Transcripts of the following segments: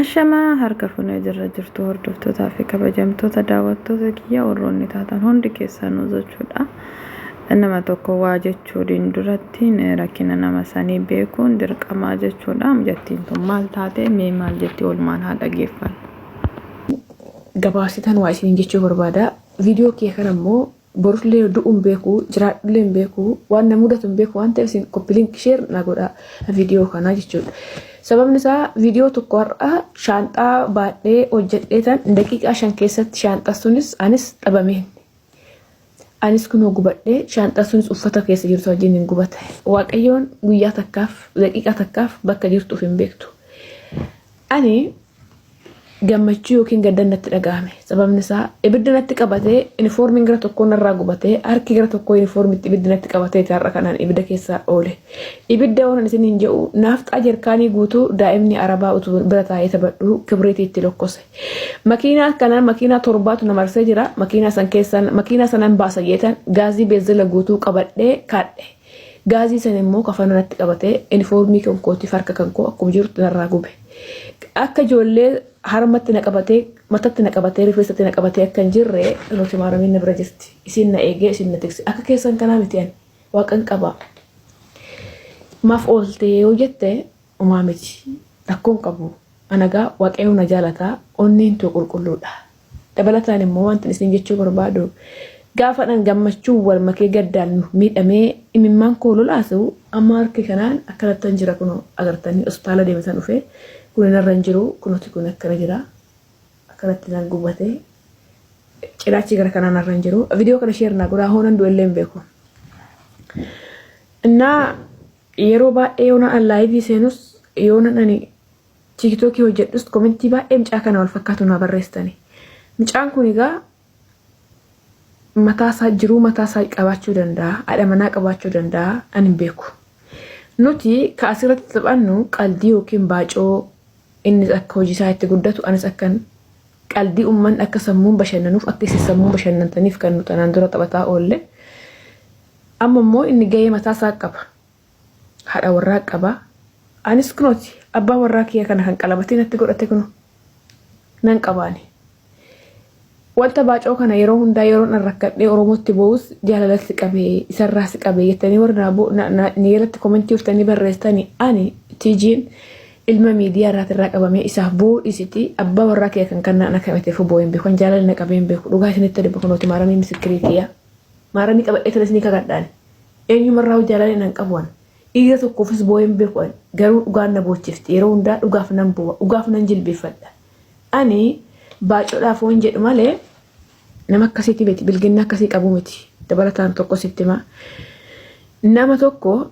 Ashamaa harka fuunee jirra jirtu hordoftootaa fi kabajamtoota daawwattoota kiyya warroonni taatan hundi keessanuu jechuudha. Nama tokko waa jechuudhiin duratti rakkina nama sanii beekuun dirqamaa jechuudha. Mucattiin tun maal taate mee maal jetti oolmaan haa dhageeffannu. Gabaabsitan waa isiniin jechuu barbaada. Viidiyoo kiyya kana immoo borullee du'u hin beeku, jiraadhullee hin beeku, waan na mudatu hin beeku waan ta'eef isin copy link share na godha viidiyoo kanaa jechuudha. Sababni isaa viidiyoo tokko har'a shaanxaa baadhee hojjedhee tan daqiiqaa 5 keessatti shaanxaa sunis anis dhabameen. Anis kunoo gubadhee shaanxaa sunis uffata keessa jirtu wajjin hin gubate. Waaqayyoon guyyaa takkaaf daqiiqaa takkaaf bakka jirtuuf hin beektu. Ani gammachuu yookiin gaddan natti dhaga'ame. Sababni isaa ibidda natti qabatee inifoormiin gara tokkoo narraa gubatee harki gara tokkoo inifoormitti ibiddi natti qabatee har'a kanaan ibidda keessa oole. Ibidda waan isiniin jedhu naafxaa jerkaanii guutuu daa'imni arabaa utuu bira taa'ee taphadhu kibriitii itti lokkose. Makiinaa kanaan makiinaa torbaatu na marsee jira. Makiinaa san keessaan makiinaa sanan baasa jeetan gaazii beenzila guutuu qabadhee kaadhe. Gaazii sana immoo kafana natti qabatee inifoormii kan kootiif harka kan koo akkuma jirutti narraa gube. Akka ijoollee harmatti na qabatee matatti na qabatee rifeensatti na qabatee akka hin jirre nuti maaramiin na bira jirti. Isin na eegee isin na tikse. Akka keessan kanaa miti ani. Waaqan qaba. Maaf oolte yoo jette homaa miti. Rakkoon qabu. Anagaa Waaqayyo na jaalata onneen too qulqulluudha. Dabalataan immoo wantin isin jechuu barbaadu gaafadhan gammachuun wal makee gaddaan miidhamee imimmaan koo lolaasu amma harki kanaan akkanattan jira kunoo agartanii hospitaala deemetan dhufe kun narra hin jiru kunoti kun akkana jira akkanatti nan gubate cinaachi gara kanaa narra hin jiru viidiyoo kana sheer naa godhaa hoonan du'ellee hin beeku. Innaa yeroo baay'ee yoona an laayivii seenus yoona ani Tiiktookii hojjedhus komentii baay'ee mucaa kana wal fakkaatu naa barreessitani. Mucaan kun egaa mataa isaa jiruu mataa isaa qabaachuu danda'a, haadha manaa qabaachuu danda'a, ani hin beeku. Nuti ka asirratti taphannu qaldii yookiin baacoo innis akka hojii isaa itti guddatu anis akkan qaldii uummanni akka sammuun bashannanuuf akka isin sammuun bashannantaniif kan nu tanaan dura taphataa oolle. Amma immoo inni gahee mataa isaa qaba. Haadha warraa qaba. Anis kunooti abbaa warraa kiyya kana kan qalabatii natti godhate kuno nan qabaani. Wanta baacoo kana yeroo hundaa yeroon an rakkadhee Oromootti boo'us jaalalatti qabee isarraa si qabee jettanii warri naa boo- na- na- na jalatti komentii uftanii barreessitanii ani tiijiin ilma miidiyaa irraati irraa qabamee isaaf boo'uu dhiisiti abbaa warraa kiyya kan kan na qabateef boo'ee hin beeku kan jaalala na qabee hin beeku dhugaa isinitti dubba kunooti maaramii misikkirii kiyya maaramii qabadhee tana isinii kakadhaan Eenyumarraahuu jaalala nan qabu an. Dhiira tokkoofis boo'ee hin beeku ani. Garuu dhugaan na boochifti. Yeroo hundaa dhugaaf nan boo'a. Dhugaaf nan jilbeeffadha. Ani baacoodhaaf hoon jedhu malee nama akkasiiti miti. Bilginna akkasii qabu miti. Dabalataan tokko sitti himaa. Nama tokko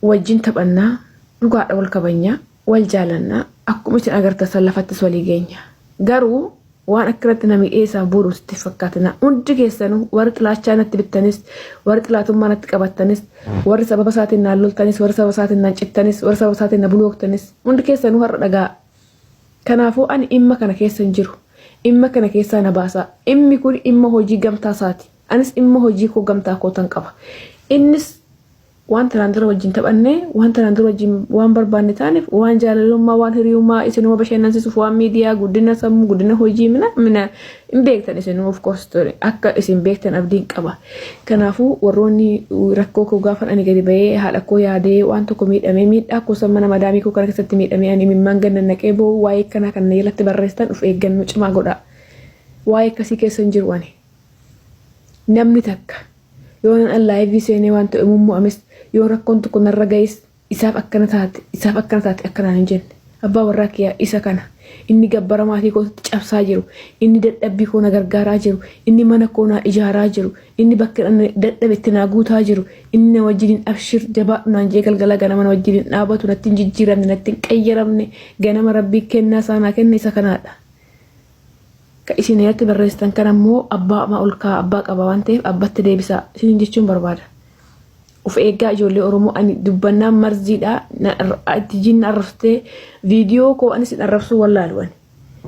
wajjin taphannaa, dhugaadha wal kabajna, wal jaalanna, akkuma isin agartan san lafattis walii geenya. Garuu waan akkanatti na miidhee isaaf boodhu sitti hin fakkaatina. Hundi keessanuu warri xilaachaa natti bittanis, warri xilaatummaa natti qabattanis, warri sababa isaatiin naan loltanis, warri sababa isaatiin naan cittanis, warri sababa isaatiin na bulooktanis, hundi keessanuu har'a dhagaa. Kanaafuu ani dhimma kana keessa hin jiru. Dhimma kana keessaa na baasaa. Dhimmi kun dhimma hojii gamtaa isaati. Anis dhimma hojii koo gamtaa kootan qaba. Innis Waan tanaan dura wajjin taphanne, waan tanaan dura wajjin waan barbaanne taaneef, waan jaalalummaa, waan hiriyummaa isinuma bashannansiisuuf, waan miidiyaa, guddina sammuu, guddina hojii mina mina hin beektan isin of course ture. Akka isin beektan abdiin qaba. Kanaafuu warroonni rakkoo koo gaafa ani gadi ba'ee haadha koo yaadee waan tokko miidhamee miidhaa koo san mana madaamii koo kana keessatti miidhamee ani imimmaan ganna naqee boo'u waa'ee kanaa kan na jalatti barreessitan of eeggannoo cimaa godhaa. Waa'ee akkasii keessa hin jiru ani. Namni takka Yoonan an live seenee waan ta'e mummu'ames, yoo rakkoon tokko narra ga'es isaaf akkana taate, isaaf akkana taate akka naan hin jenne. Abbaa warraa kiyya isa kana. Inni gabbara maatii kootitti cabsaa jiru, inni dadhabbii koo na gargaaraa jiru, inni mana koo naa ijaaraa jiru, inni bakka ani dadhabe itti naa guutaa jiru, inni na wajjiniin abshir jabaadhu naan jee galgala ganama na wajjiniin dhaabatu natti hin jijjiiramne, natti hin qayyaramne, ganama Rabbii kennaa isaa naa kenne isa kanaadha. Ka isin irratti barreessitan kana immoo abbaa ma ol kaa abbaa qaba waan ta'eef abbatti deebisaa isiniin jechuun barbaada. Of eeggaa ijoollee Oromoo ani dubbannaan marziidha itti jinna arrabsitee viidiyoo koo ani isin arrabsuu wallaalu ani.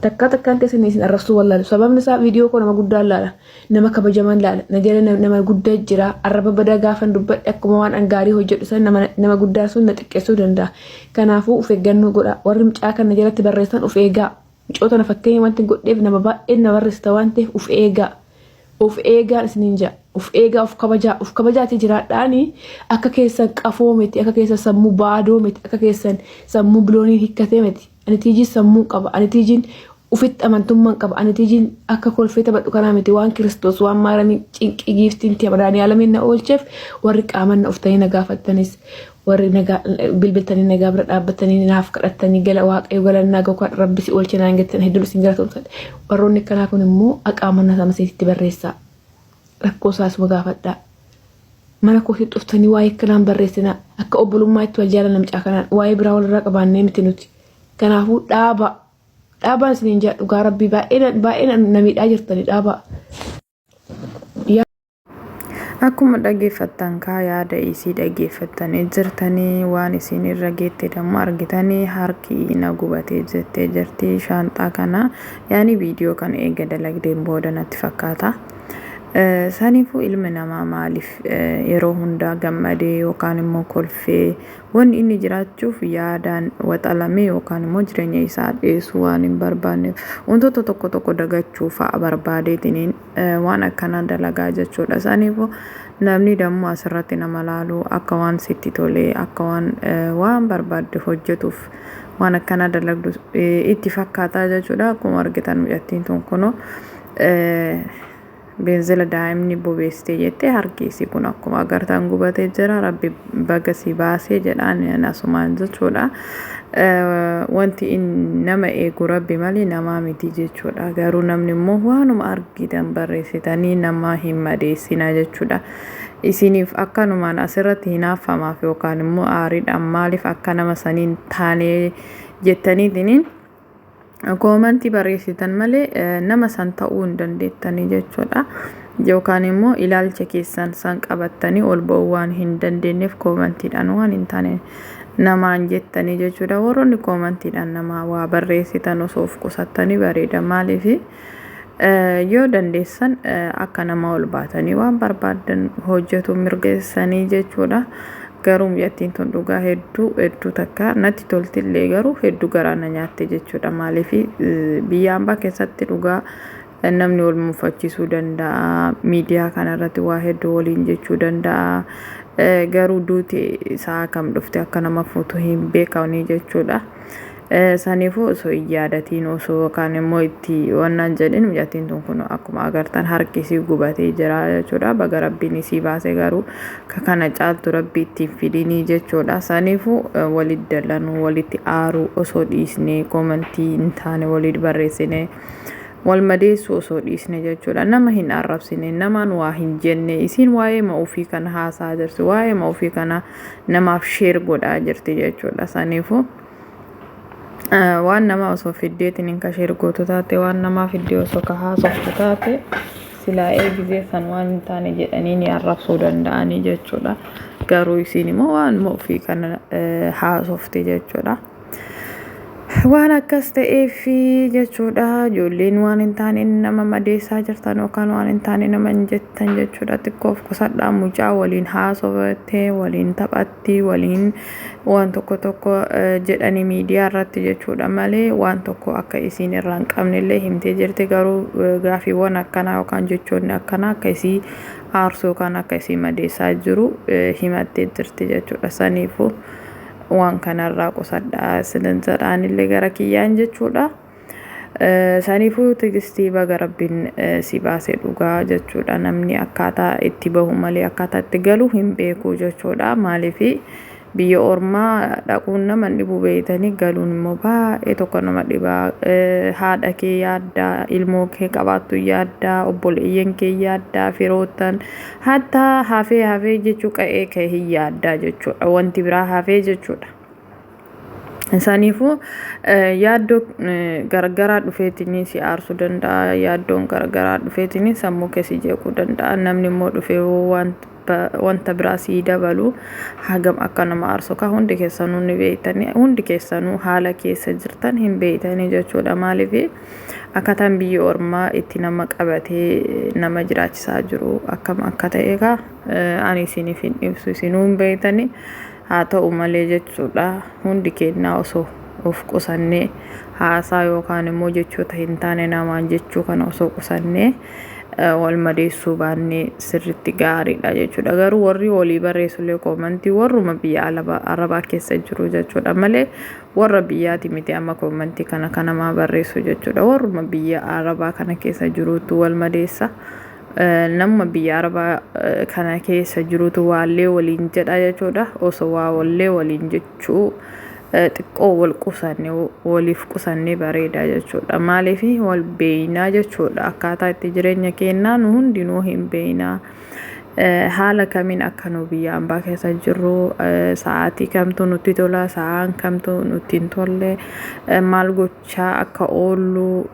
Takkaa takkaan keessan isin arrabsuu wallaalu. Sababni isaa viidiyoo koo nama guddaa laala. Nama kabajaman laala. Na jala nama guddaa jira. Arraba badaa gaafan dubbadhe akkuma waan an gaarii hojjedhu san nama guddaa sun na xiqqeessuu danda'a. Kanaafuu of eeggannoo godha. Warri mucaa kana jalatti barreessan of eegaa. Mucoota na fakkeenya wanti godheef nama baay'een na barreessita waan ta'eef of eegaa. Of eegaan isiniin jedha. Of eegaa, of kabajaa, of kabajaatii jiraadhaani. Akka keessan qafoo miti, akka keessan sammuu baadoo miti, akka keessan sammuu bilooniin hikkatee miti. Ani tiijii sammuu qaba. Ani tiijiin ufitti amantummaan qaba. Ani tiijiin akka kolfee taphadhu kanaa miti. Waan Kiristoos, waan maaramii cinqii giiftiin tiya Madaaniyaalamiin na oolcheef, warri qaaman na uftanii na gaafattanis, warri nagaa bilbiltanii nagaa bira dhaabbatanii naaf kadhattanii, gala Waaqayyo galannaa gokaan Rabbi si oolche naan jettan, hedduun isin galatoomsadha. Warroonni akkanaa kun immoo aqaamanna sama seetitti barreessaa. Rakkoo isaa isuma gaafadhaa. Mana kootii dhuftanii waa'ee akkanaan barreessinaa. Akka obbolummaa itti wal jaalanna mucaa kanaan, waa'ee biraa walirraa qabaannee miti nuti. Kanaafuu dhaaba. Dhaabaan isiniin jedha, dhugaa Rabbii baay'ee baay'ee na miidhaa jirtanii, dhaabaa. Akkuma dhageeffattan kaa, yaada isii dhageeffattanii jirtanii, waan isiin irra geette dammoo argitanii, harki na gubatee jettee jirti. Shaanxaa kana yaani viidiyoo kana eega dalagdeen booda natti fakkaata. Saniifuu ilmi namaa maaliif yeroo hundaa gammadee yookaan immoo kolfee wanni inni jiraachuuf yaadaan waxalamee yookaan immoo jireenya isaa dhiyeessuu waan hin barbaanneef, wantoota tokko tokko dagachuu fa'a barbaadeetiniin waan akkanaa dalagaa jechuudha. Saniifuu namni dammoo asirratti nama laalu akka waan sitti tolee, akka waan waan barbaadde hojjetuuf waan akkanaa dalagdu itti fakkaataa jechuudha. Akkuma argitan mucattiin tun kunoo beenzila daa'imni bobeessite jettee harki isii kun akkuma agartan gubatee jira. Rabbi baga si baasee jedhaan asumaan jechuudha. Wanti inni nama eegu Rabbi malee namaa miti jechuudha. Garuu namni immoo waanuma argitan barreessitanii nama hin madeessina jechuudha. Isiniif akkanumaan asirratti hinaaffamaaf yookaan immoo aariidhaan maaliif akka nama saniin taanee jettaniitiin koomantii barreessitan malee nama san ta'uu hin dandeettanii jechuudha. Yookaan immoo ilaalcha keessan san qabattanii ol ba'uu waan hin dandeenyeef koomantiidhaan waan hin taane namaan jettanii jechuudha. Warroonni koomantiidhaan nama waa barreessitan osoo of qusattanii bareeda. Maaliif, yoo dandeessan akka nama ol baatanii waan barbaaddan hojjetu mirgeessanii jechuudha. Garuu mucattiin tun dhugaa hedduu hedduu takka natti toltillee, garuu hedduu garaa na nyaatte jechuudha. Maaliif, biyya hambaa keessatti dhugaa namni wal mufachiisuu danda'a. Miidiyaa kanarratti waa hedduu waliin jechuu danda'a. Garuu duuti isaa kam dhufte akka nama fuutu hin beekamni jechuudha. Saniifuu osoo hin yaadatiin, osoo yookaan immoo itti wannaan jedhin, mucattiin tun kun akkuma agartan harki isii gubatee jira jechuudha. Baga Rabbiin isii baase, garuu ka kana caaltu Rabbi ittiin fidinii jechuudha. Saniifuu walitti dallanuu, walitti aaruu osoo dhiisnee, koomantii hin taane walitti barreessinee wal madeessuu osoo dhiisne jechuudha. Nama hin arrabsine, namaan waa hin jenne, isiin waa'ee ma ofii kana haasaa jirti, waa'ee ma ofii kana namaaf share godhaa jirti jechuudha. Saniifuu waan nama osoo fiddeetiin hin ka share gootu taate, waan namaa fiddee osoo ka haasoftu taate, silaa eegizee san waan hin taane jedhanii ni arrabsuu danda'anii jechuudha. Garuu isiin immoo waan ofii kana haasofte jechuudha. Waan akkas ta'eef jechuudha, ijoolleen waan hin taane nama madeessaa jirtan yookaan waan hin taane nama hin jettan jechuudha. Xiqqoo of qusadhaa. Mucaa waliin haasofattee, waliin taphatti, waliin waan tokko tokko jedhanii miidiyaa irratti jechuudha malee waan tokko akka isiin irraa hin qabnellee himtee jirti. Garuu gaafiiwwan akkanaa yookaan jechoonni akkanaa akka isii aarsuu yookaan akka isii madeessaa jiru himattee jirti jechuudha. Saniifuu waan kanarraa qusadhaa isinin jedhaanillee gara kiyyaan jechuudha. Saniifuu Tigistii, baga Rabbiin si baase dhugaa jechuudha. Namni akkaataa itti bahu malee akkaataa itti galu hin beeku jechuudha. Maaliif, biyya ormaa dhaquun nama dhibu beeytanii, galuun immoo baay'ee tokko nama dhibaa. Haadha kee yaaddaa, ilmoo kee qabaattu yaaddaa, obboleeyyan kee yaaddaa, firoottan, hattaa hafee hafee jechuu qa'ee kee hin yaaddaa jechuudha. Wanti biraa hafee jechuudha. Saniifuu yaaddoo garagaraa dhufeetiin si aarsuu danda'a. Yaaddoon garagaraa dhufeetiin sammuu kee si jeequu danda'a. Namni immoo dhufee waan wanta biraa sii dabalu hagam akka nama aarsu ka hundi keessanuu ni beeytanii, hundi keessanuu haala keessa jirtan hin beeytanii jechuudha. Maaliif akkaataan biyya ormaa itti nama qabatee nama jiraachisaa jiru akkam akka ta'e kaa ani isiniif hin ibsu, isinuu hin beeytanii. Haa ta'u malee jechuudha, hundi keenyaa osoo of qusannee haasaa yookaan immoo jechoota hin taane namaan jechuu kana osoo qusannee wal madeessuu baannee sirriitti gaariidha jechuudha. Garuu warri walii barreessullee koomantii warruma biyya arabaa keessa jiru jechuudha malee warra biyyaati miti amma koomantii kana kan namaa barreessu jechuudha. Warruma biyya arabaa kana keessa jirutu wal madeessa. Nama biyya arabaa kana keessa jirutu waallee waliin jedha jechuudha. Osoo waa wallee waliin jechuu xiqqoo wal qusanne, waliif qusannee bareeda jechuudha. Maaliif wal beeynaa jechuudha. Akkaataa itti jireenya keenyaa nu hundinuu hin beeynaa. Haala kamiin akka nu biyya ambaa keessa jirru, sa'aatii kamtu nutti tola, sa'aan kamtu nutti hin tolle, maal gochaa akka oollu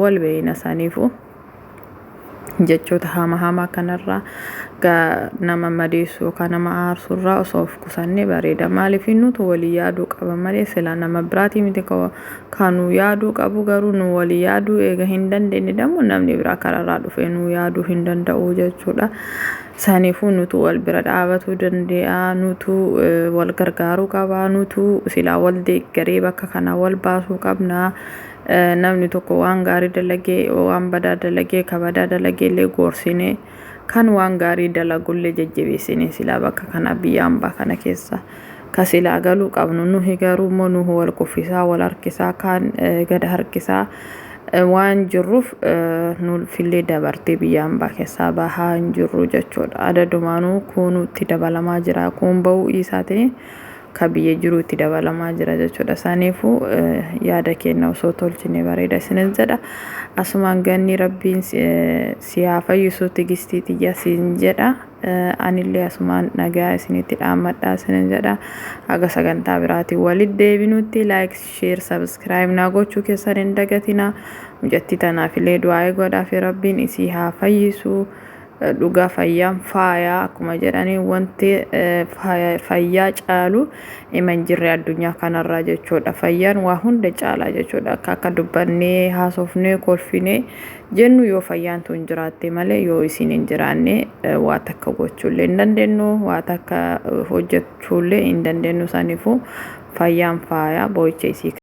wal beeyna. Saniifu jechoota hama hamaa kanarraa nama madeessu yookaan nama aarsurraa osoo of qusannee bareeda. Maaliif nutu walii yaaduu qaba malee sila nama biraatii miti kan nu yaaduu qabu. Garuu nu walii yaaduu eega hin dandeenye dammoo namni biraa kararraa dhufee nu yaaduu hin danda'u jechuudha. Saniifuu nutu wal bira dhaabatuu danda'a, nutu wal gargaaruu qaba, nutu silaa wal deeggaree bakka kana wal baasuu qabna. Namni tokko waan gaarii dalagee, waan badaa dalagee, ka badaa dalagee illee gorsinee, kan waan gaarii dalagullee jajjabeessinee silaa bakka kana biyya ambaa kana keessa ka silaa galuu qabnu nuhi. Garuu immoo nuhu wal kuffisaa, wal harkisaa, kaan gad harkisaa waan jirruuf nuufillee dabartee biyya ambaa keessaa bahaa hin jirru jechuudha. Adadumaanuu kunuutti dabalamaa jira, kun bahuu isaatiin ka biyya jiru itti dabalamaa jira jechuudha. Saniifuu yaada keenya osoo tolchine bareeda isinin jedha. Asumaan ganni rabbiin si haa fayyisu, Tigistii tiyya siin jedha. Anillee asumaan nagaa isinitti dhaammadha isinin jedha. Haga sagantaa biraatiin walitti deebinutti like, share, subscribe naa gochuu keessan hin dagatina. Mucattii tanaafillee du'aa godhaafi, rabbiin isii haa fayyisu. Dhugaa fayyaan faayaa akkuma jedhanii, wanti fayyaa caalu hima hin jirre addunyaa kanarraa jechuudha. Fayyaan waa hunda caalaa jechuudha. Akka dubbannee, haasofnee, kolfinee jennu yoo fayyaan tun jiraatte malee, yoo isiin hin jiraanne waa takka gochuullee hin dandeenyu, waa takka hojjechuullee hin dandeenyu. Saniifuu fayyaan faayaa boo'icha isii.